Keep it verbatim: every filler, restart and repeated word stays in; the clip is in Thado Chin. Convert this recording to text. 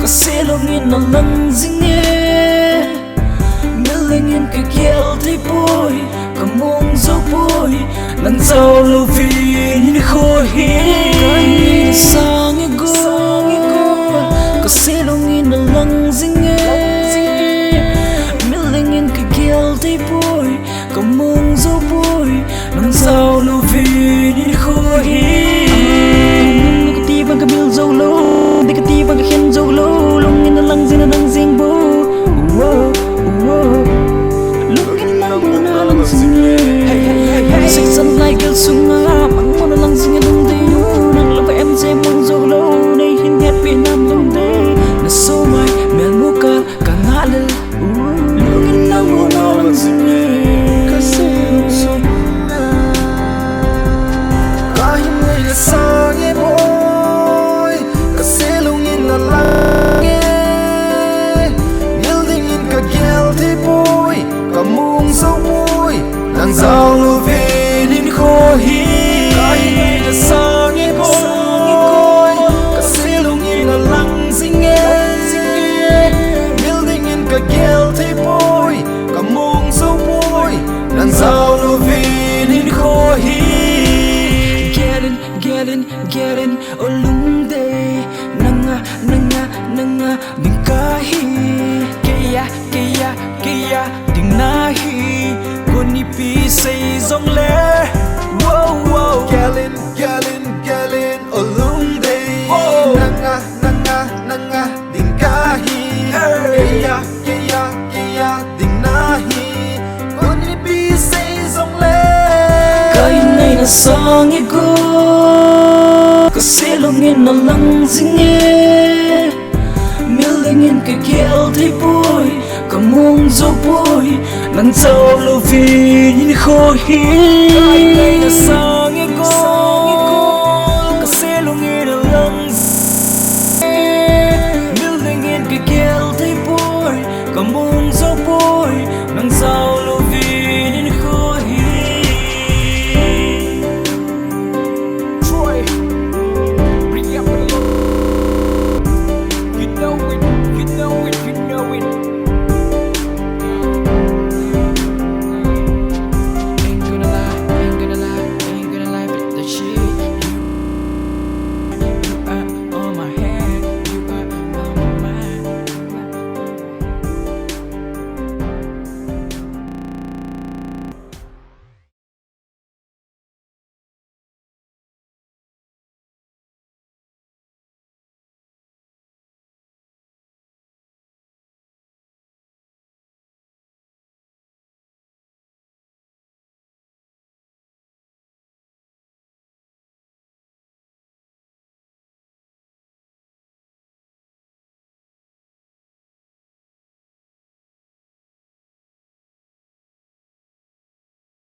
Selung in nalang jing e. Miling in kagel thei poi, kamong jou poi, nang jao louvin hinkho hi. Kahin nei nasang e go, kaselung in nalang jing e. Miling in kagel thei poi, kamong jou poi, nang jao louvin hinkho hi. Negative in kamil jou lou, negative in kakhen jou lou, lung in nalang jing, nalang jing bou. Whoa, whoa. Lung in nang bou nalang jing e. Hey, hey, hey, hey. Season lai gel sunga, mang mo nalang jing e lungdei u. Nang lou ka em je mang jou lou, nei hin happy nam lungdei. Na so mai, mel mu ka, ka nga lel. Lung in nang bou nalang jing e. Kaselung in. Kahin nei nasang e boi, kaselung in nalang e. Miling in kagel thei poi, kamong jou poi, nang jao louvin hinkho hi. Kahin nei nasang e boi, kaselung in nalang jing e. Miling in kagel thei poi, kamong jou poi, nang jao louvin hinkho hi. Gel in, gel in, gel in, o lungdei. Nanga, nanga, nanga ding kahi. Keiya, keiya, keiya ding nahi, koi nipi sei jongle. Whoa, whoa. Gel in, gel in, gel in, o lungdei. Whoa. Nanga, nanga, nanga ding kahi. Hey. Keiya, keiya, keiya ding nahi, koi nipi sei jongle. Kahin nei nasang e go, kaselung in nalang jing e. Miling in kagel thei poi, kamong jou poi, nang jao louvin hinkho hi. Kahin nei nasang e go.